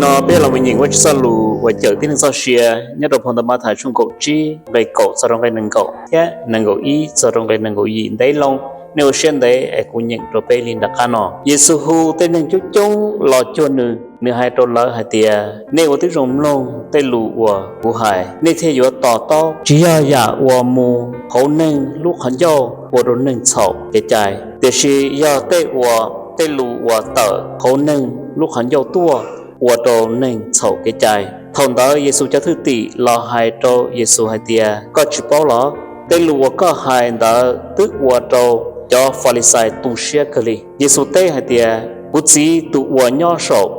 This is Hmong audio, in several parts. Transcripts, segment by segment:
No peb los mus nyeem Vajtswv txoj lus uas cawm tib neeg txoj sia nyob rau phau ntawv Mathais tshooj kaum tsib nqe kaum txog rau nqe nees nkaum thiab nees nkaum ib txog rau nqe nees nkaum yim ntev loo. Nej ua siab ntev es kuv nyeem rau peb li nram qab no. Yexus hu tej neeg coob coob los cuag nws, nws hais rau lawv hais tias, Nej ua tib zoo mloog tej lus uas kuv hais, nej thiaj yuav to taub. Tsis yog yam uas mus hauv neeg lub qhov ncauj ua rau neeg txhaum kev cai, tiam sis yog tej uas, tej lus uas tawm hauv neeg lub qhov ncauj tuaj ua rau neeg txhaum kev cai. Thaum ntawd Yexus cov thwj tim los hais rau Yexus hais tias, Koj tsis paub los? Tej lus uas koj hais ntawd twb ua rau cov Falixais tu siab kawg li. Yexus teb hais tias, Kuv Txiv tus uas nyob saum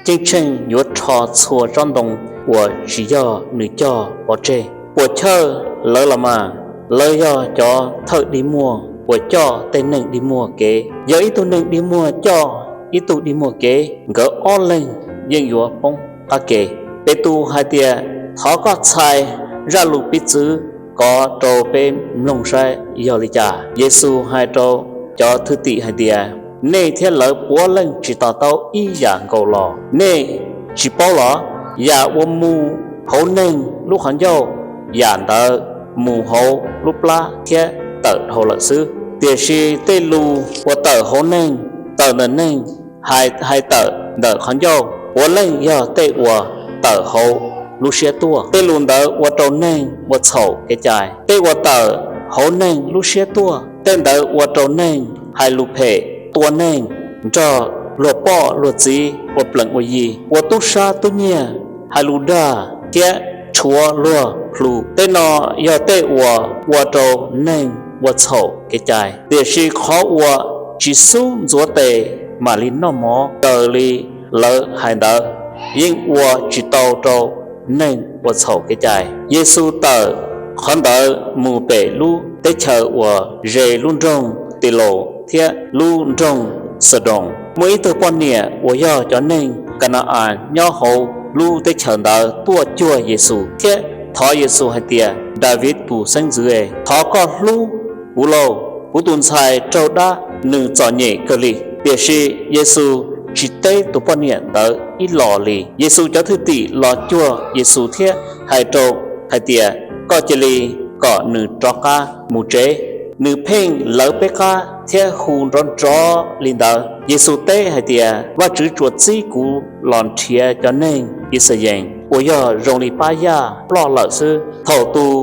ceeb tsheej yuav rho txhua tsob ntoo uas tsis yog nws cog pov tseg. Puas chawj lawv los mas? Lawv yog cov thawj dig muag uas coj tej neeg dig muag kev. Yog ib tug neeg dig muag coj ib tug dig muag kev, nkawd ob leeg yeej yuav poob qab ke. Petus hais tias, Thov koj txhais zaj lus piv txwv ko rau peb mloog saib yog li cas. Yexus hais rau cov thwj tim hais tias, Nej thiab lawv puav leej tsis to taub ib yam nkaus los? Nej tsis paub los? Yam uas mus hauv neeg lub qhov ncauj, yam ntawd mus hauv lub plab thiab tawm dhau lawm xwb. Tiam sis tej lus uas tawm hauv neeg, tawm ntawm neeg, hais, hais tawm ntawm qhov ncauj, puav leej yog tej uas tawm hauv lub siab tuaj. Tej lus ntawd ua rau neeg ua txhaum kev cai. Tej uas tawm hauv neeg lub siab tuaj, tej ntawd ua rau neeg hais lus phem, tua neeg, nrog luag poj luag txiv ua plees ua yi, ua tub sab tub nyiag, hais lus dag thiab rhuav luag plhu. Tej no yog tej uas ua rau neeg ua txhaum kev cai. Tiam sis qhov uas tsis xub ntxuav tes mam li noj mov raws li lawv hais ntawd, yeej ua tsis tau rau neeg ua txhaum kev cai. Yexus tawm qhov ntawd mus pem lub teb chaws uas ze lub nroog Tilaus thiab lub nroog Xadoos. Muaj ib tug poj niam uas yog cov neeg Ka na-as nyob hauv lub teb chaws ntawd tuaj cuag Yexus thiab thov Yexus hais tias, Daviv tus xeeb ntxwv, thov koj hlub kuv lauj, kuv tus ntxhais raug dab, nws txom nyem kawg li. Tiam sis Yexus tsis teb tus poj niam ntawd ib los li. Yexus cov thwj tim los cuag Yexus thiab hais rau hais tias, Koj cia li kom nws rov qab mus tsev. Nws pheej lawv peb qab thiab hu nrov nrov li ntawd. Yexus teb hais tias, Vajtswv tsuas txib kuv los nrhiav cov neeg Yixalayees uas yog zoo li pab yaj ploj lawm xwb. Thaum tus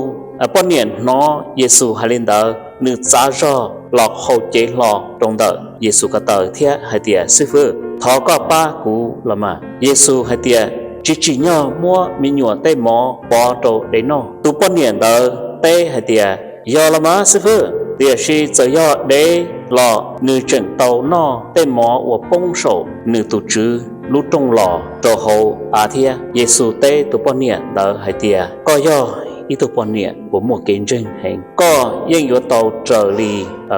poj niam hnov Yexus hais li ntawd, nws txav zog los qhau cev hlo rau ntawm Yexus ko taw thiab hais tias, Xib fwb, thov koj pab kuv los mas. Yexus hais tias, Tsis tsim nyog muab me nyuam tej mov pov rau dev noj. Tus poj niam ntawd teb hais tias, Yog los mas xib fwb, tiam sis txawm yog dev los nws tseem tau noj tej mov uas poob saum nws tus tswv lub rooj los rau hauv av thiab. Yexus teb tus poj niam ntawd hais tias, Koj yog ib tug poj niam uas muaj kev ntseeg heev, koj yeej yuav tau raws li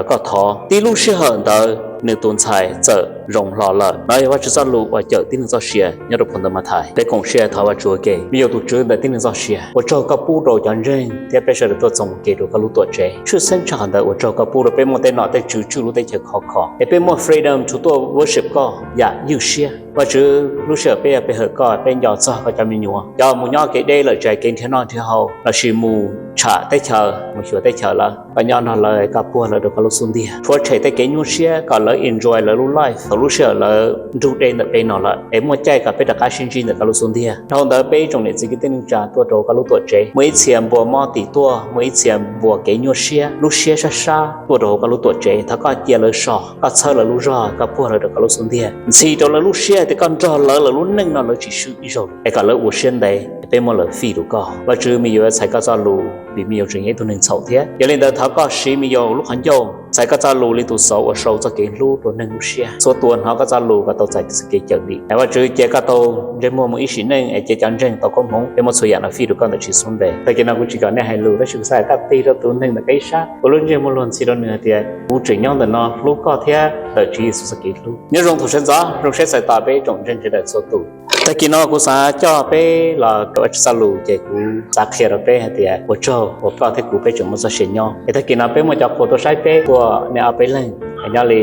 koj thov. Tib lub sij hawm ntawd nws tus ntxhais txawm zoo hlo lawm. No yog Vajtswv txoj lus uas cawm tib neeg txoj sia nyob rau phau ntawv Mathais. Peb koom siab thov Vajtswv ua ke. Me nyuam tus Tswv ntawm tib neeg txoj sia, ua tsaug koj pub rau cov ntseeg thiab peb sawv daws tuaj txog ua ke rau koj lub tuam tsev. Tshwj xeeb tshaj qhov ntawd ua tsaug koj pub rau peb muaj tej nom tej tswv tswj lub teb chaws khov kho es peb muaj freedom to tuaj worship koj yam ywj siab. Vajtswv, lub sij hawm peb yog pe hawm koj, peb nco txog koj cov me nyuam, cov mus nyob kev deb lawm, tsis hais kev nrhiav noj nrhiav haus lossis mus tsham teb chaws mus xyuas teb chaws lawm, koj nyob nrog lawv, koj puag lawv rau koj lub xub ntiag, rhuav tshem tej kev nyuaj siab kom lawv enjoy lawv lub life thaum lub sij hawm lawv nrug dej ntawm peb no lawm, es muaj caij kom peb rov qab sib ntsib ntawm koj lub xub ntiag. Dhau ntawd peb ib tsoom niam txiv kwv tij neej tsa tuaj rau koj lub tuam tsev, muaj ib txhia npua mov tim tuaj, muaj ib txhia npua kev nyuaj siab lub siab sab sab tuaj rau hauv koj lub tuam tsev, thov koj cia lawv so, koj txhawb lawv lub zog, koj puag lawv rau koj lub xub ntiag, ntxhi rau lawv lub siab tias koj nrog lawv, lawv lub neej no lawv tsis swb ib zaug, es kom lawv ua siab ntev, peb muab lawv fij rau koj. Vajtswv, me nyuam yuav txhais koj txoj lus vim me nyuam tseem yog ib tug neeg txhaum thiab. Yog li ntawd thov koj siv me nyuam lub qhov ncauj txhais koj txoj lus li tus xauv uas sau txoj kev hlub rau neeg lub siab. Txhua tus hnov koj txoj lus kom tau txais txoj kev cawm dim. Vajtswv, cia koj tau ntsej muag mus ib sim neej es cia cov ntseeg tau koob hmoov. Peb muab txhua yam no fij rau koj ntawm Tswv xub ntiag. Tag kis no kuv tsis kom nej hais lus tab sis kuv xav kom koj tig rau tus neeg ntawm koj ib sab uas lub ntsej muag luag ntxhi rau nws hais tias, kuv tseem nyob ntawm no hlub koj thiab ntawm Tswv Yexus txoj kev hlub. Nyob zoo thaum sawv ntxov, zoo siab txais tos peb tsoom ntseeg sawv daws txhua tus. Tag kis no kuv xav coj peb los rau Vajtswv txoj lus ces kuv xav qhia rau peb hais tias ua tsaug uas koj thiab kuv peb tseem muaj txoj sia nyob. Es tag kis no peb muaj cov qhua tuaj saib peb tuaj nej ob peb leeg, nyob li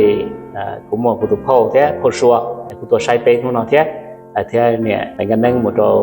kuv muaj kuv tus phauj thiab phauj Sua, kuv tuaj saib peb hnub no thiab. thiab niam tais Nkaj Neeb mus rau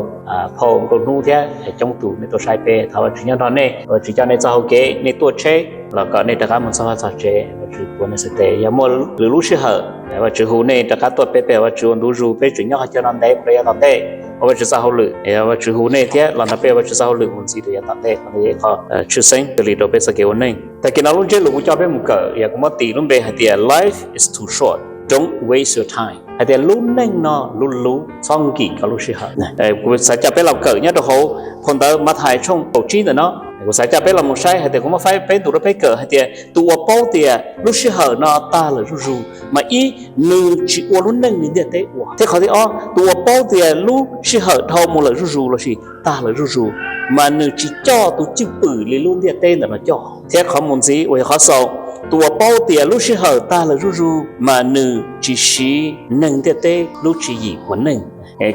phauj Nkauj Hnub thiab coob tus nej tuaj saib peb. Thov Vajtswv nyob nrog nej, Vajtswv coj nej txoj hau kev, nej tuaj tsheb los kom nej rov qab mus txog vaj txog tsev, Vajtswv puav nej xwb tes. Yog muaj lwm lub sij hawm Vajtswv hu nej rov qab tuaj peb, peb Vajtswv ua ntu zus, peb tseem nyob qhov chaw no ntev mus rau yav tom ntej. Ua Vajtswv txoj hauj lwm, Vajtswv hu nej thiab los nrog peb ua Vajtswv txoj hauj lwm mus ntxiv rau yav tom ntej. Qhov no yog ib qho tshwj xeeb kawg li rau peb txoj kev ua neej. Tag kis no lub ntsiab lus kuv coj peb mus kawm yog kuv muab tis lub npe hais tias Life is too short, don't waste your time, hais tias lub neej no luv luv, txhob nkim koj lub sij hawm. Kuv xav coj peb los kawm nyob rau hauv phau ntawv Mathais tshooj kaum tsib ntawm no. Kuv xav coj peb los mus saib hais tias kuv muab faib peb ntu rau peb kawm hais tias tus uas paub tias lub sij hawm no tag lawm zuj zus mas ib, nws tsis ua lub neej li ntiaj teb ua, thiab qhov thib ob, tus uas paub tias lub sij hawm dhau mus lawm zuj zus lossis tag lawm zuj zus mas nws tsis coj tus cwj pwm li lub ntiaj teb ntawm no coj, thiab qhov mus ntxiv uas yog qhov xaus, tus uas paub tias lub sij hawm tag lawm zuj zus mas nws tsis siv neeg ntiaj teb lub tswv yim ua neej.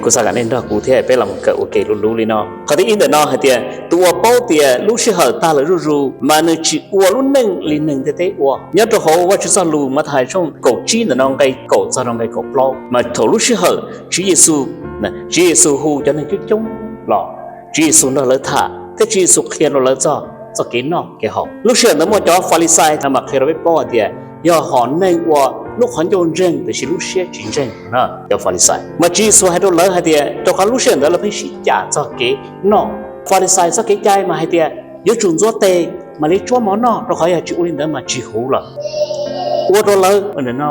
Kuv xav kom nej nrog kuv thiab peb los mus kawm ua ke luv luv li no. Qhov thib ib ntawm no hais tias tus uas paub tias lub sij hawm tag lawm zuj zus mas nws tsis ua lub neej li neeg ntiaj teb ua. Nyob rau hauv Vajtswv txoj lus Mathais tshooj kaum tsib ntawm no nqe kaum txog rau nqe kaum plaub mas thaum lub sij hawm Tswv Yexus, Tswv Yexus hu cov neeg coob coob los, Tswv Yexus nrog lawv tham thiab Tswv Yexus qhia rau lawv txog txoj kev noj kev haus. Lub sij hawm ntawd muaj cov Falixais no mas qhia rau peb paub hais tias yog hom neeg uas lub qhov ncauj ntseeg tiam sis lub siab tsis ntseeg. Cov Falixais mas Tswv Yexus hais rau lawv hais tias rau qhov lub sij hawm ntawd lawv pheej sib cam txog kev noj. Falixais txoj kev cai mas hais tias yuav tsum ntxuav tes mam li tsuab mov noj, rau qhov yog tsis ua li ntawd mas tsis huv lawm. Ua rau lawv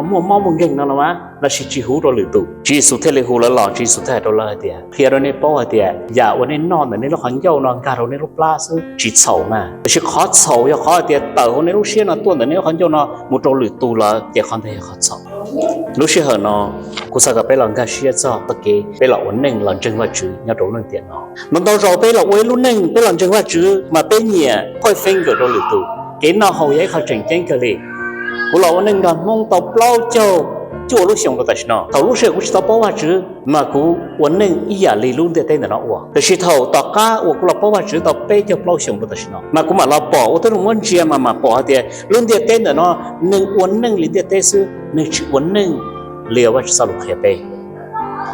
muaj mob muaj nkeeg no los mas lossis tsis huv rau lwm tus. Tswv Yexus thiaj li hu lawv los, Tswv Yexus thiaj hais rau lawv hais tias qhia rau nej paub hais tias yam uas nej noj ntawm nej lub qhov ncauj no nkag rau nej lub plab xwb tsis txhaum na, tiam sis qhov txhaum yog qhov hais tias tawm hauv nej lub siab no tuaj ntawm nej lub qhov ncauj no mus rau lwm tus lawm ces qhov ntawd yog qhov txhaum. Lub sij hawm no kuv xav kom peb los nkag siab txog txoj kev peb los ua neej los ntseeg Vajtswv nyob rau lub neej tiam no. Ntau ntau zaus peb los ua ib lub neej peb los ntseeg Vajtswv mas peb nyiam point finger rau lwm tus. Kev noj haus yog ib qho tseem ceeb kawg li. Kuv los ua neej nrog Hmoob tau plaub caug cuaj lub xyoos rau tam sim no. Thaum lub sij hawm kuv tsis tau paub Vajtswv mas kuv ua neej ib yam li lub ntiaj teb ntawm no ua, tiam sis thaum tom qab uas kuv los paub Vajtswv tau peb caug plaub xyoos rau tam sim no mas kuv mam los pom, ua tib zoo muab ntsia mas mam pom hais tias lub ntiaj teb ntawm no neeg ua neej li ntiaj teb xwb, neeg tsis ua neej li Vajtswv txoj lus qhia peb.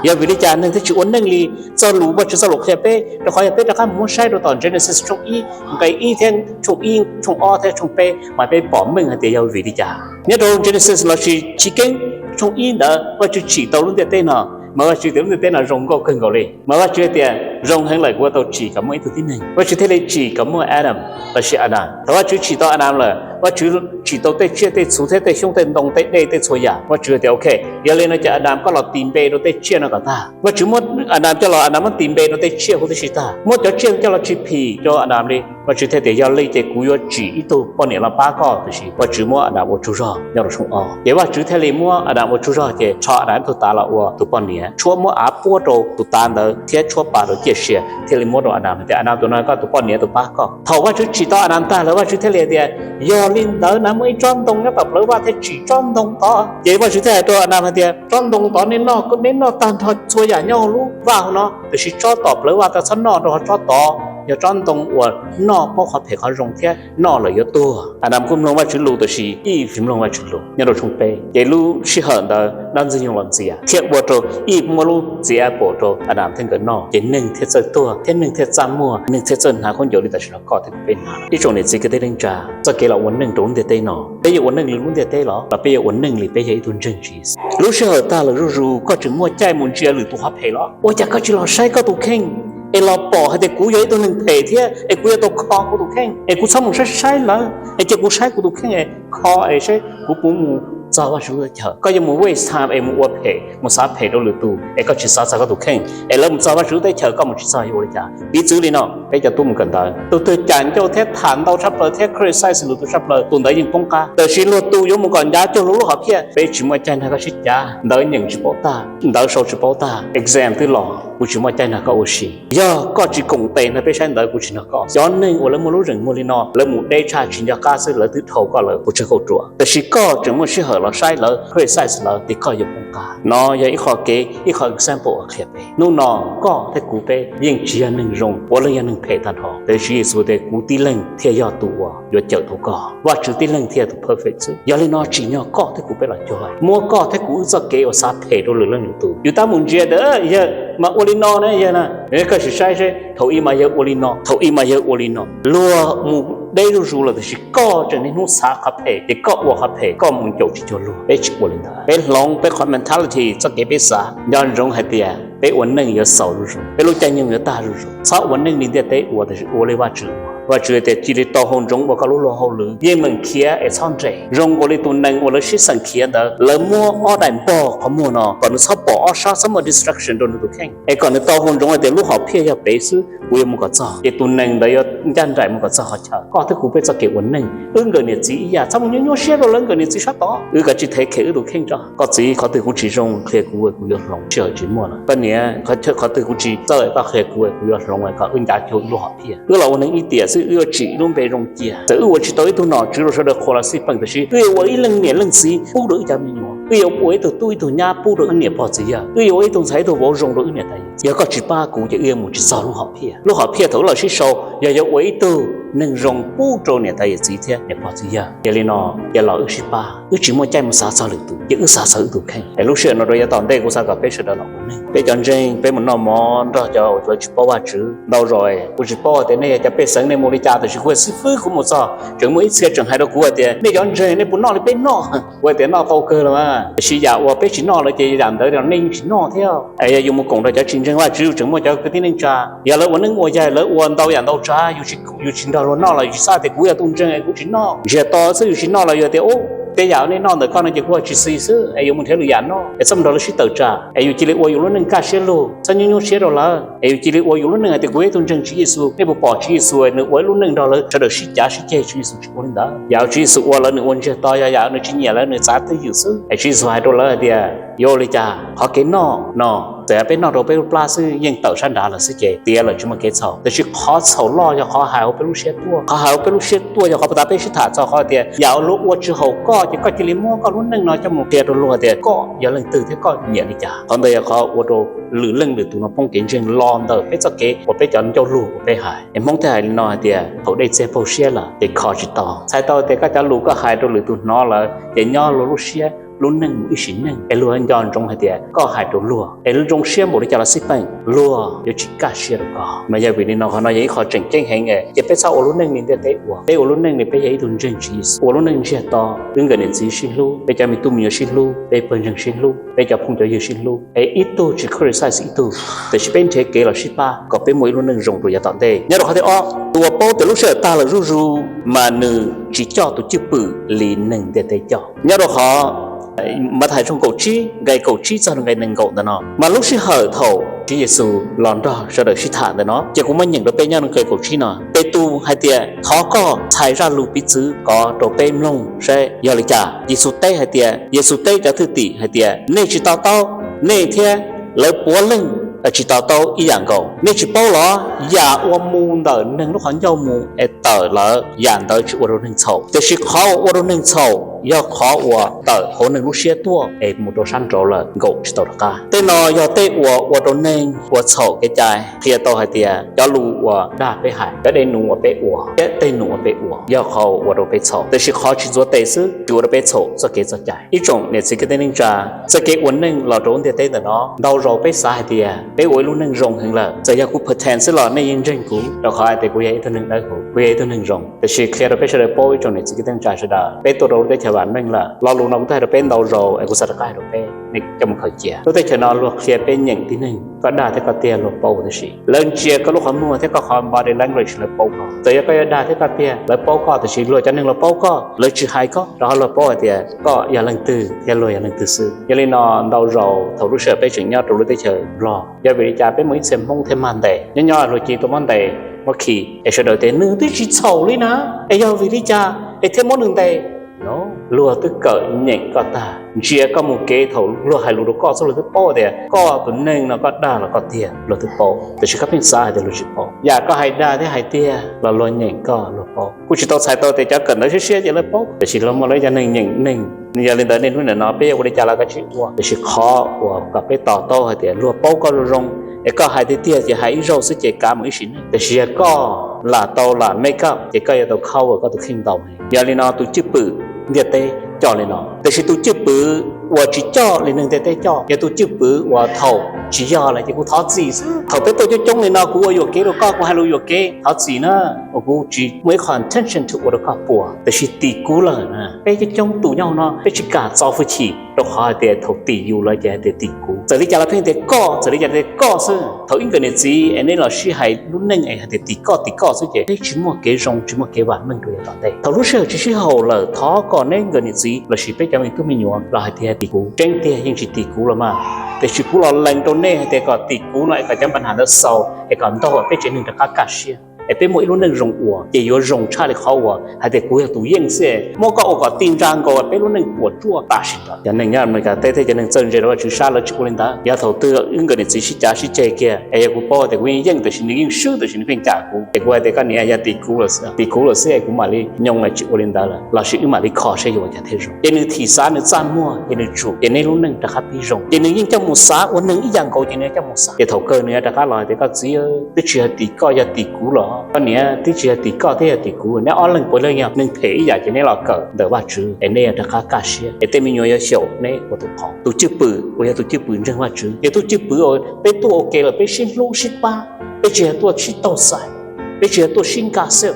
Yog vim li cas neeg thiaj tsis ua neej li txoj lus Vajtswv txoj lus qhia peb? Rau qhov yog peb rov qab mus muab saib rau tom Genesis tshooj ib nqe ib thiab tshooj ib, tshooj ob thiab tshooj peb mas peb pom meej hais tias yog vim li cas. Nyob rau Genesis lossis Chiv Keeb tshooj ib ntawd Vajtswv tsim tau lub ntiaj teb no, mas Vajtswv tias lub ntiaj teb no zoo nkauj kawg nkaus li, mas Vajtswv tias zoo heev lawm, kuv yuav tau tsim kom muaj ib tug tib neeg. Vajtswv thiaj li tsim kom muaj Adam lossis Adas. Thaum Vajtswv tsim tau Adas lawm, Vajtswv tsim tau tej tsiaj tej txhu thiab tej xyoob tej ntoo tej dej tej txhua yam. Vajtswv tias ok, yog li no ces Adas koj los tis npe rau tej tsiaj no kom tag. Vajtswv muab Adas coj los, Adas muab tis npe rau tej tsiaj huv tib si tag, muab cov tsiaj coj los tsis phim rau Adas li. Vajtswv thiaj tias yog li ces kuv yuav tsim ib tug poj niam los pab koj. Tiam sis Vajtswv muab Adas ua tsaug zog nyob rau tshooj ob. Ces Vajtswv thiaj li muab Adas ua tsaug zog ces rho Adas ib tug tav los ua tus poj niam, tshuab muab av puab rau tus tav ntawd thiab tshuab pa rau ciaj sia thiaj li muab rau Adas tias Adas tus no koj tus poj niam tus pab koj. Thaum Vajtswv tsim tau Adas tag lawm Vajtswv thiaj li hais tias yog li ntawd na muaj ib tsob ntoo nyob tom plawv vaj thiab tsim tsob ntoo tod. Ces Vajtswv thiaj hais rau Adas hais tias tsob ntoo tod nej noj, nej noj tag nrho txhua yam nyob hauv lub vaj hauv no, tiam sis tsob tom plawv vaj tod txhob noj, rau qhov tsob tod yog tsob ntoo uas noj paub qhov phem qhov zoo thiab noj lawm yuav tuag. Adas kuj mloog Vajtswv lus tiam sis Eve tsis mloog Vajtswv lus. Nyob rau tshooj peb ces lub sij hawm ntawd dab ntxwg nyoog los ntxias thiab ua rau Eve muab lub txiv apple rau Adas thiab nkawd noj, ces neeg thiaj txawj tuag thiab neeg thiaj txaj muag, neeg thiaj txawj hnav khaub ncaws li tam sim no koj thiab kuv peb hnav. Ib tsoom niam txiv kwv tij neej tsa, txoj kev los ua neej rau lub ntiaj teb no, peb yuav ua neej li lub ntiaj teb los los peb yuav ua neej li peb yog ib tug ntseeg Tswv Yexus? Lub sij hawm tag lawm zuj zus koj tseem muaj caij mus ntsia lwm tus qhov phem los? Ua cas koj tsis los saib koj tus kheej es los pom hais tias kuv yog ib tug neeg phem thiab es kuv yuav tau kho kuv tus kheej, es kuv txhob mus saib saib lawv, es cia kuv saib kuv tus kheej es kho es saib kuv puas mus txog Vajtswv lub teb chaws? Koj yuav mus waste time es mus ua phem, mus xav phem rau lwm tus es koj tsis xav txog koj tus kheej, es lawv mus txog Vajtswv lub teb chaws koj mus tsis txog yuav ua li cas? Piv txwv li no, peb cov tub mus kawm ntawv, tus twg cam ncauj thiab tham ntau tshaj plaws thiab criticize lwm tus tshaj plaws, tus ntawd yeej poob qab. Tiam sis luag tus yuav mus kom ncav cuag luag lub hom phiaj, peb tsis muaj caij nrog koj sib cav. Ntawv nyeem tsis paub tag, ntawv sau tsis paub tag, exam twb los, kuv tsis muaj caij nrog koj ua si. Yog koj tsis koom tes nrog peb saib ntawv, kuv tsis nrog koj. Cov neeg uas lawv muaj lub zeem muag li no, lawv mus deb tshaj tsis nco qab xwb, lawv twb dhau koj lawm, kuv tsawg kauj ruam. Tab sis koj tseem muaj sij hawm los saib lawv, criticize lawv, ces koj yuav poob qab. No yog ib qho kev, ib qho example uas qhia peb. Hnub no koj thiab kuv peb yeej tsis yog neeg zoo, puav leej yog neeg phem tag nrho. Tab sis Tswv Yexus tias kuv tib leeg thiaj yog tus uas yuav cawm tau koj. Vajtswv tib leeg thiaj yog tus perfect xwb. Yog li no tsim nyog koj thiab kuv peb los cuag, muab koj thiab kuv wb txoj kev uas xav phem rau lwm leej lwm tus. Yus tab mus ntsia tias yawg mas ua li no na, yawg na, koj sim saib seb, thaum ub mas yawg ua li no, thaum ub mas yawg ua li no. Luag mus deb zuj zus lawm, tab sis koj tseem niaj hnub xav qhov phem, ces koj ua qhov phem, koj mus caum tsis cuag luag. Peb tsis ua li ntawd, peb hloov peb qhov mentality, txoj kev peb xav. Nco ntsoov hais tias peb ua neej yuav xaus zuj zus, peb lub caij nyoog yuav tag zuj zus. Txhob ua neej li ntiaj teb ua, tab sis ua li Vajtswv ua. Vajtswv tias cia li tau hau ntsoov ua koj lub luag hauj lwm, yeej meem khiav es txhob nres. Zoo nkaus li tus nees uas lawv sib xeem khiav ntawd, lawv muab ob daim npog qhov muag no kom nws txhob pom ob sab, txhob muaj distraction rau nws tus kheej, es kom nws tau hau ntsoov hais tias lub hom phiaj yog pem xwb, kuv yuav mus kom txog. Ces tus nees ntawd yuav ncaj nraim mus kom txog qhov chaw. Koj thiab kuv peb txoj kev ua neej, wb nkawm niam txiv ib yam, txhob mus nyuaj nyuaj siab rau lawv nkawm niam txiv sab tod. Wb kav tsij thev khem wb tus kheej tso. Koj txiv, qhov twg kuv tsis zoo qhia kuv, kuv yuav hloov, sij hawm tsis muaj lawm. Koj niam, qhov twg kuv tsis txawj, koj qhia kuv, kuv yuav hloov kom wb ncav cuag wb lub hom phiaj. Wb los ua neeg ib tiam xwb, wb yuav tsim wb lub npe zoo cia. Txawm wb ua tsis tau ib tug nom tswv rau sawv daws qhuas los xij peem, tab sis wb yuav ua ib leej niam leej txiv pub rau wb cov me nyuam. Wb yuav ua ib tug tub ib tug nyab pub rau wb niam pog txiv yawg. Wb yuav ua ib tug ntxhais ib tug vauv zoo rau wb niam tais yawm txiv. Yog koj tsis pab kuv ces wb yuav mus tsis txog lub hom phiaj. Lub hom phiaj thaum wb los sib sau yog yuav ua ib tug neeg zoo pub rau niam tais yawm txiv thiab niam pog txiv yawg. Yog li no, cia los wb sib pab. Wb tsis muaj caij mus xav txog lwm tus, ces wb xav txog wb tus kheej. Es lub sij hawm no rau yav tom ntej kuv xav kom peb sawv daws los ua neeg, peb cov ntseeg, peb mus noj mov nrog cov uas tsis paub Vajtswv. Ntau zaus kuv tsis paub tias nej yog cov pej xeem nej mus li cas, tab sis kuv xib fwb kuv mus txog tseem muaj ib txhia tseem hais rau kuv hais tias nej cov ntseeg nej puas noj li peb noj. Kuv hais tias noj tau kawg los mas, tab sis yam uas peb tsis noj lawm ces yam ntawd nej yeej tsis noj thiab. Es yog yus mus koom nrog cov tsis ntseeg Vajtswv, yus tseem muaj cov kwv tij neej tsa, yog lawv ua neej ua yaig, lawv ua ntau yam ntau tsav, yus tsis nrog luag noj los yus tsis xav tias kuv yog tus ntseeg es kuv tsis noj. Ntsiag to xwb, yus tsis noj los yus tias, ub, tej yam nej noj ntawm koj no ces kuv tsis xis xwb, es yuav mus nrhiav lwm yam noj, es txhob nrog lawv sib tawm tsam, es yus cia li ua yus lub neej kaj siab lug, txhob nyuaj nyuaj siab rau lawv, es yus cia li ua yus lub neej hais tias kuv yog ib tug ntseeg Tswv Yexus. Nej puas pom Tswv Yexus nws ua ib lub neej nrog lawv sawv daws sib cav sib ceg? Tswv Yexus tsis ua li ntawd. Yam Tswv Yexus ua lawv nws ua ntsiag to, yog yam nws tsis nyiam lawv nws txav twj ywm xwb. Es Tswv Yexus hais rau lawv hais tias, yuav ua li cas, qhov kev noj no, txawm yog peb noj rau peb lub plab xwb yeej tawm sab nrad lawm xwb ces tiav lawm tsis muaj kev txhaum. Tab sis qhov txhaum loj yog qhov hais hauv peb lub siab tuaj. Qhov hais hauv peb lub siab tuaj yog qhov puag ta peb sib tham txog qhov tias yam uas luag ua tsis haum koj ces koj cia li muab koj lub neej no coj mus qhia rau luag tias koj yog leej twg thiab koj nyiam li cas. Qhov ntawd yog qhov ua rau lwm leej lwm tus no poob kev ntseeg los ntawm peb txoj kev uas peb cov ncauj lug uas peb hais. Es Hmoob thiaj hais li no hais tias thaum dej txiag paug siab lawm ces kho tsis tau. Txhais tau tias koj cov lus koj hais rau lwm tus hnov lawm ces nyob luag lub siab lub neej mus ib sim neej, es luag nco ntsoov hais tias koj hais rau luag. Es zoo siab npaum li cas los xij peem, luag yuav tsis kaj siab rau koj. Mas yog vim li no qhov no yog ib qho tseem ceeb heev es ces peb txhob ua lub neej li ntiaj teb ua. Peb ua lub neej li peb yog ib tug ntseeg Tswv Yexus, ua lub neej ntsiag to, wb nkawm niam txiv sib hlub, peb cov me tub me nyuam sib hlub, peb pawg ntseeg sib hlub, peb cov phooj cov ywg sib hlub, es ib tug tsis criticize ib tug, tab sis peb nrhiav kev los sib pab kom peb muaj ib lub neej zoo rau yav tom ntej. Nyob rau qhov thib ob, tus uas paub tias lub sij hawm tag lawm zuj zus mas nws tsis coj tus cwj pwm li neeg ntiaj teb coj. Nyob rau qhov Mathais tshooj kaum tsib nqe kaum tsib txog nqe nees nkaum ntawm no, mas lub sij hawm thaum Tswv Yexus los nrog sawv daws sib tham ntawm no ces kuv muab nyeem rau peb nyob nqe kaum tsib no. Petus hais tias, thov koj txhais zaj lus piv txwv ko rau peb mloog saib yog li cas. Yexus teb hais tias, Yexus teb cov thwj tim hais tias, nej tsis to taub, nej thiab lawv puav leej tsis to taub ib yam nkaus. Nej tsis paub los yam uas mus ntawm neeg lub qhov ncauj mus es tawm lawm, yam ntawd tsis ua rau neeg txhaum, tiam sis qhov uas ua rau neeg txhaum yog qhov uas tawm hauv neeg lub siab tuaj es mus rau sab nraud lawm nkaum tsis tau rov qab. Tej no yog tej uas ua rau neeg ua txhaum kev cai. Qhia tau hais tias cov lus uas dag peb hais, cov dej num uas peb ua thiab tej num uas peb ua yog qhov ua rau peb txhaum, tiam sis qhov tsis ntxuav tes xwb tsis ua rau peb txhaum txoj kev txoj cai. Ib tsoom niam txiv kwv tij neej tsa, txoj kev ua neej los rau lub ntiaj teb ntawm no ntau zaus peb xav hais tias peb ua ib lub neej zoo heev lawm, txawm yog kuv pretend xwb los nej yeej ntseeg kuv rau qhov hais tias kuv yog ib tug neeg dawb huv, kuv yog ib tug neeg zoo. Tiam sis qhia rau peb sawv daws paub, ib tsoom niam txiv kwv tij neej tsa sawv daws, peb tuaj rau lub teb chaws vam meej lawm. Lo lus no kuv twb hais rau peb ntau zaus es kuv xav rov qab hais rau peb, nej coj mus khaws cia. Lub teb chaws no luag qhia peb nyeem tib neeg, koj dag thiab koj tiag luag paub tab sis lawv ntsia koj lub qhov muag thiab koj qhov body language lawv paub koj. Txawm yog koj yuav dag thiab koj tiag lawv paub koj, tab sis luag cov neeg los paub koj, lawv tsis hais koj rau qhov luag paub hais tias koj yog leej twg thiab luag yog leej twg xwb. Yog li no ntau zaus thaum lub sij hawm peb tseem nyob rau lub teb chaws Nplog, yog vim li cas peb muaj ib txhia Hmoob thiaj mag ntes, nyob nyob luag cia tus muab ntes muab khi es sawv daws tias nws twb tsis txhaum li na, es yog vim li cas es thiaj muab nws ntes no? luag twb kawm nyeem koj tag, ntsia koj mus kev thaum luag hais lus rau koj xwb luag twb paub tias koj tus neeg no koj dag los koj tiag, luag twb paub, tiam sis koj pheej xav hais tias luag tsis paub. Yam koj hais dag thiab hais tiag los luag nyeem koj luag paub. Kuj tsis tau txhais tau tias cov kawm ntawv siab siab ces lawv paub, tiam sis luag muaj lawv cov neeg nyeem neeg. Yog li ntawd niaj hnub nim no peb yuav ua li cas los koj tsis ua, tiam sis qhov uas kom peb to taub hais tias luag paub koj zoo zoo, es koj hais tiag tiag ces hais ib zaug xwb ces kav mus ib sim neej. Tiam sis yog koj lam tau lam make up ces koj yuav tau cover koj tus kheej ntau. Yog li no tus cwj pwm ntiaj teb coj li no, tiam sis tus cwj pwm uas tsis coj li neeg ntiaj teb coj yog tus cwj pwm uas thaum tsis yog lawm ces kuv thov txim xwb. Thaum peb tuaj coob coob li no kuv ua yuam kev rau koj, kuv hais lus yuam kev, thov txim na, uas kuv tsis muaj ib qho intention to ua rau koj puas, tiam sis tim kuv lawm na. Peb coob coob tus nyob hauv no peb tsis kam txo hwj chim rau qhov hais tias thaum tim yus lawm ces hais tias tim kuv. Txawm li cas los pheej tias koj, txawm li cas tias koj xwb. Thaum ib nkawm niam txiv es neb los sib hais lub neej es hais tias tim koj tim koj xwb ces peb tsis muaj kev zoo tsis muaj kev vam meej rau yav tom ntej. Thaum lub sij hawm tsis sib haum lawm thov kom neb nkawm niam txiv lossis peb cov me tub me nyuam los hais tias tim kuv. Tseeb tiag yeej tsis tim kuv los mas, tiam sis kuv los lees rau nej hais tias kom tim kuv no es kom cov npa nham ntawd xaus es kom ntaug peb tsev neeg rov qab kaj siab es peb muaj ib lub neej zoo ua ces yuav zoo tshaj li qhov uas hais tias kuv yog tus yeej xwb, muab koj ua kom ti ntsa nkaus peb lub neej puas tsuaj tam sim ntawd. Cov neeg nyob Amelikas teb thiab cov neeg txawj ntse rau Vajtswv sab lawv tsis ua li ntawd. Yog thaum twg wb nkawm niam txiv sib cav sib ceg kiag es yog kuv paub tias kuv yeej yeej tiam sis nws yeej swb tiam sis nws pheej cam kuv ces kuv hais tias koj niam, yog tim kuv lawm xwb, tim kuv lawm xwb es kuv mam li nyob tsis ua li ntawd lawm, lossis wb mam li kho saib yuav ua cas thiaj zoo. Ces nws thim xav nws txaj muag ces nws tsum ces neb lub neej rov qab pib zoo. Ces nws yeej coj mus xav ua neeg ib yam nkaus ces nws coj mus xav ces thaum kawg nws yuav rov qab los hais tias koj txiv, twb tsis yog tim koj, yog tim kuv los koj niam, twb tsis yog tim koj thiab yog tim kuv, neb ob leeg puav leej yog neeg phem ib yam ces neb los kawm ntawm Vajtswv es neb yuav rov qab kaj siab es tej me nyuam yuav xyaum neb ua tus qauv. Tus cwj pwm uas yog tus cwj pwm ntseeg Vajtswv yog tus cwj pwm uas peb tuaj ua ke lawm peb sib hlub sib pab, peb tsis yog tuaj sib taug xaiv, peb tsis yog tuaj sib nkag siab,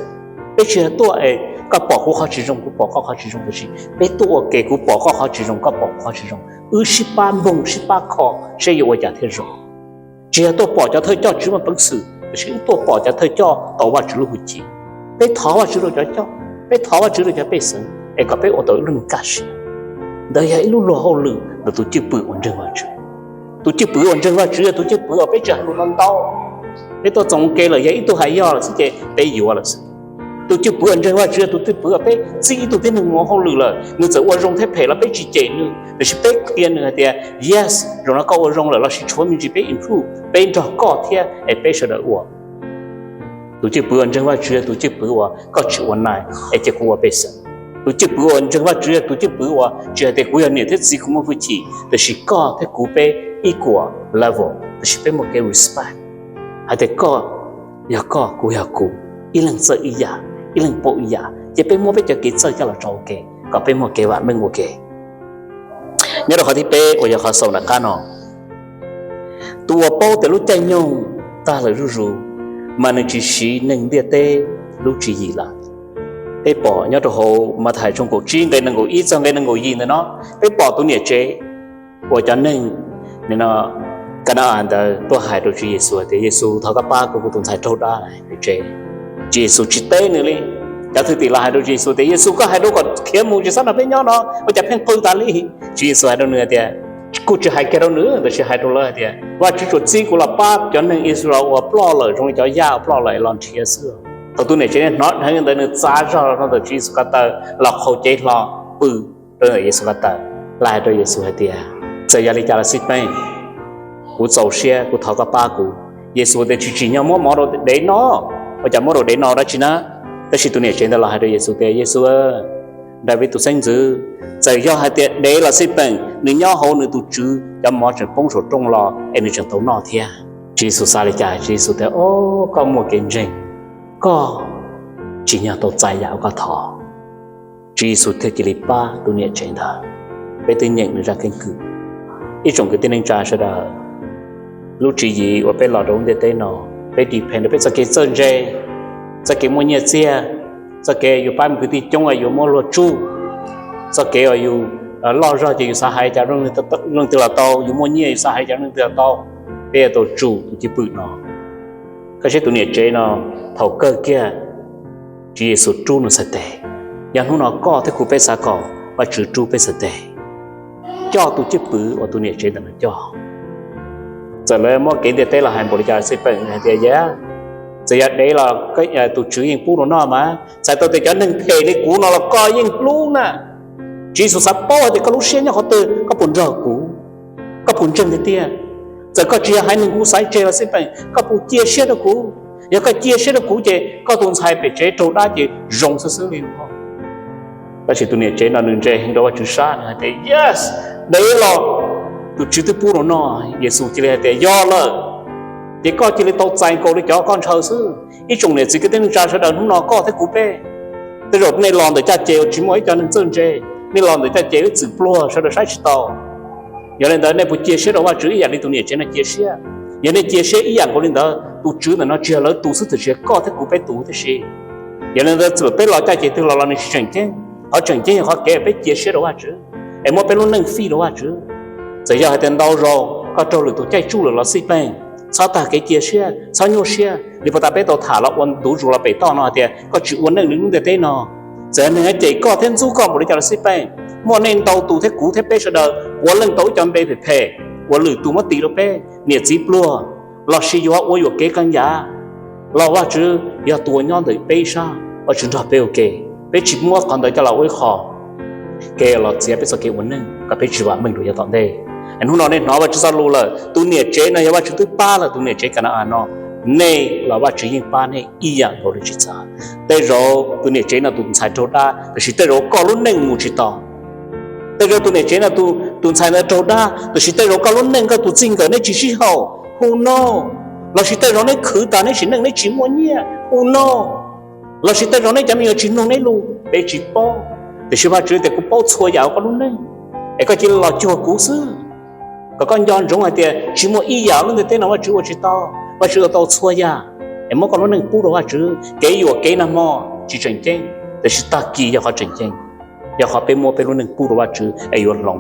peb tsis yog tuaj es koj pom kuv qhov tsis zoo kuv pom koj qhov tsis zoo, tiam sis peb tuaj ua ke kuv pom koj qhov tsis zoo koj pom kuv qhov tsis zoo, wb sib pab npoog sib pab kho saib yuav ua cas thiaj zoo. Tsis yog tuaj pom cov thawj coj tsis muaj peev xwm tiam sis wb tuaj pom cov thawj coj tau Vajtswv lub hwj chim. Peb thov Vajtswv rau cov coj, peb thov Vajtswv rau cov pej xeem es kom peb ua tau ib lub neej kaj siab. Ntawd yog ib lub luag hauj lwm ntawm tus cwj pwm uas ntseeg Vajtswv. Tus cwj pwm uas ntseeg Vajtswv yog tus cwj pwm uas peb tsis hais lus ntau ntau, peb tuaj txoos ua ke lawm yog ib tug hais yog lawm xwb ces peb yuav lawm xwb. Tus cwj pwm uas ntseeg Vajtswv yog tus cwj pwm uas peb txib ib tug tib neeg mus ua hauj lwm lawm nws txawm ua zoo thiab phem los peb tsis cem nws tiam sis peb qhia nws hais tias yes, zaum no koj ua zoo lawm lossis tshuav me ntsis peb improve, peb nrog koj thiab es peb sawv daws ua. Tus cwj pwm uas ntseeg Vajtswv yog tus cwj pwm uas koj tsis ua nais es cia kuv ua pej xeem. Tus cwj pwm uas ntseeg Vajtswv yog tus cwj pwm uas tsis hais tias kuv yog niam thiab txiv kuv muaj hwj chim tiam sis koj thiab kuv peb equal level tiam sis peb muaj kev respect hais tias koj yog koj kuv yog kuv, ib leeg txawj ib yam, ib leeg paub ib yam ces peb muab peb cov kev txawj coj los tso ua ke kom peb muaj kev vam meej ua ke. Nyob rau qhov thib peb uas yog qhov xaus nram qab no, tus uas paub tias lub caij nyoog tag lawm zuj zus mas nws tsis siv neeg ntiaj teb lub tswv yim lawm. Peb pom nyob rau hauv Mathais tshooj kaum tsib nqe nees nkaum ib txog nqe nees nkaum yim ntawm no, peb pom tus niam tsev uas cov neeg Kana-as ntawd tuaj hais rau Tswv Yexus tias Yexus thov koj pab kuv, kuv tus ntxhais raug dab pem tsev. Tswv Yexus tsis teb nws li. Cov thwj tim los hais rau Tswv Yexus tias Yexus koj hais rau kom khiav mus tsis txhob nrog peb nyob no ua cas pheej qw tas li. Tswv Yexus hais rau nws tias kuj tsis hais kiag rau nws tiam sis hais rau lawv hais tias Vajtswv tsuas txib kuv los pab cov neeg Israel uas ploj lawm zoo li cov yaj uas ploj lawm los nrhiav xwb. Thaum tus niam tsev hnov dheev ntawd nws txav zog los rau ntawm Tswv Yexus ko taw los qhau cev hlo pw rau ntawm Yexus ko taw, los hais rau Yexus hais tias txawm yog li cas los xij peem, kuv txaus siab, kuv thov koj pab kuv. Yexus tias tsis tsim nyog muab mov rau dev noj. Ua cas muab rau dev noj dab tsi na? Tab sis tus niam tsev ntawd los hais rau Yexus tias Yexus, Daviv tus xeeb ntxwv, txawm yog hais tias dev los xij peem nws nyob hauv nws tus tswv cov mov tseem poob saum rooj los es nws tseem tau noj thiab. Tswv Yexus xav li cas? Tswv Yexus tias o, koj muaj kev ntseeg, koj tsim nyog tau txais yam uas koj thov. Tswv Yexus thiaj cia li pab tus niam tsev ntawd. Peb twb nyeem nws zaj keeb kwm. Ib tsoom kwv tij neej tsa sawv daws, lub tswv yim uas peb los rau lub ntiaj teb no, peb depend rau peb txoj kev txawj ntse, txoj kev muaj nyiaj txiag, txoj kev yus pab me kwv tij coob yuav muab luag tsuj, txoj kev uas yus loj zog ces yus xav hais cas leej twg los tau, yus muaj nyiaj yus xav hais cas leej twg los tau. Peb yuav tau tsum tus cwj pwm no. Koj saib tus niam tsev no, thaum kawg kiag Tswv Yexus rub nws txhais tes. Yog hnub no koj thiab kuv peb xav kom Vajtswv rub peb txhais tes, coj tus cwj pwm uas tus niam tsev ntawm no coj. Txawm lawv muab kev ntiaj teb los hais npaum li cas xij peem hais tias yog, txawm yog dev los tus tswv yeej pub rau noj mas, txhais tau tias cov neeg phem li kuv no los koj yeej hlub na. Tswv Yexus xav paub hais tias koj lub siab nyob qhov twg, koj puas nrog kuv, koj puas ntseeg tiag tiag. Txawm koj tsis yog haiv neeg kuv xaiv tseg los xij peem, koj puas cia siab rau kuv? Yog koj cia siab rau kuv ces koj tus ntxhais pem tsev raug dab ces zoo xwb xwb li. Tab sis tus niam tsev no nws ntse heev rau Vajtswv sab, nws hais tias, Yes, dev los tus Tswv twb pub rau no. Yexus cia li hais tias, Yog lawm, ces koj cia li tau txais nkaus li cov koj ntshaw xwb. Ib tsoom niam txiv kwv tij neej tsa sawv daws, hnub no koj thiab kuv peb, tej zaum nej los ntawm caj ces uas tsis muaj ib co neeg txawj ntse, nej los ntawm caj ces ib txwm pluag sawv daws saib tsis taus. Yog li ntawd nej puas cia siab rau Vajtswv ib yam li tus niam tsev no cia siab? Yog nej cia siab ib yam nkaus li ntawd, tus Tswv ntawm no tsis yog lawv tus xwb, tiam sis yog koj thiab kuv peb tus tib si. Yog li ntawd txawm peb los caj ces twg los los nws tsis tseem ceeb. Qhov tseem ceeb yog qhov kev peb cia siab rau Vajtswv es muab peb lub neej fij rau Vajtswv. Txawm yog hais tias ntau zaus koj raug lwm tus caij tsuj lawm los xij peem, txhob tag kev cia siab, txhob nyuaj siab. Li puag ta peb tau tham los ua ntu zus los pem toj no hais tias koj tsis ua neej li lub ntiaj teb no. Txawm yog neeg cem koj thiab ntxub koj npaum li cas los xij peem, muaj nej ntau tus thiab kuv thiab peb sawv daws puav leej tau ib co npe phem phem uas lwm tus muab tis rau peb, niam txiv pluag, lossis yuav ua yuam kev qee yam, los Vajtswv yog tus uas nyob ntawm peb ib sab, Vajtswv nrog peb ua ke. Peb tsis muab qhov ntawd coj los ua ib qho kev los txiav peb txoj kev ua neej kom peb tsis vam meej rau yav tom ntej. Hnub no nej hnov Vajtswv txoj lus lawm, tus niam tsev no yog Vajtswv twb pab lawm, tus niam tsev Ka na-as no, nej los Vajtswv yeej pab nej ib yam nkaus li tsis txawv. Tej zaum tus niam tsev no tus ntxhais raug dab, tab sis tej zaum koj lub neej mus tsis tau. Tej zaum tus niam tsev no tus ntxhais ntawd raug dab, tab sis tej zaum koj lub neej koj tus txij nkawm neb tsis sib haum, who knows? Lossis tej zaum neb khwv tas neb sim neej neb tsis muaj nyiaj, who knows? Lossis tej zaum neb cov me nyuam tsis mloog neb lus, peb tsis paub. Tiam sis Vajtswv tias kuv paub txhua yam hauv koj lub neej, es koj cia li los cuag kuv xwb, kom koj nco ntsoov hais tias tsis muaj ib yam lub ntiaj teb no Vajtswv ua tsis tau. Vajtswv ua tau txhua yam, es muab koj lub neej pub rau Vajtswv. Kev yuam kev nag hmo tsis tseem ceeb, tiam sis tag kis yog qhov tseem ceeb, yog qhov peb muab peb lub neej pub rau Vajtswv es yuav hloov.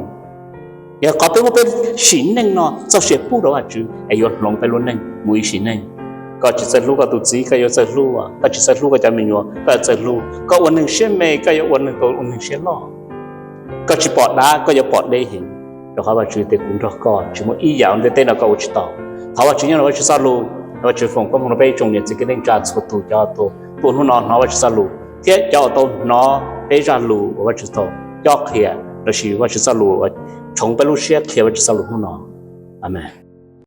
Yog qhov peb muab peb sim neej no txoj sia pub rau Vajtswv es yuav hloov peb lub neej mus ib sim neej. Koj tsis txawj hlub koj tus txiv, koj yuav txawj hlub. Koj tsis txawj hlub koj cov me nyuam, koj yuav txawj hlub. Koj ua neeg siab me, koj yuav ua neeg tau ua neeg siab loj. Koj tsis pom dav, koj yuav pom deb heev. Rau qhov Vajtswv tias kuv nrog koj, tsis muaj ib yam ntiaj teb no koj ua tsis tau. Thov Vajtswv nyob rau Vajtswv txoj lus, Vajtswv foom koob hmoov rau peb ib tsoom niam txiv kwv tij neej tsa txhua tus, cov tuaj hnub no hnov Vajtswv txoj lus thiab cov uas tau hnov peb zaj lus uas Vajtswv tau cob qhia, lossis Vajtswv txoj lus uas tshoov peb lub siab qhia Vajtswv txoj lus hnub no. Amees.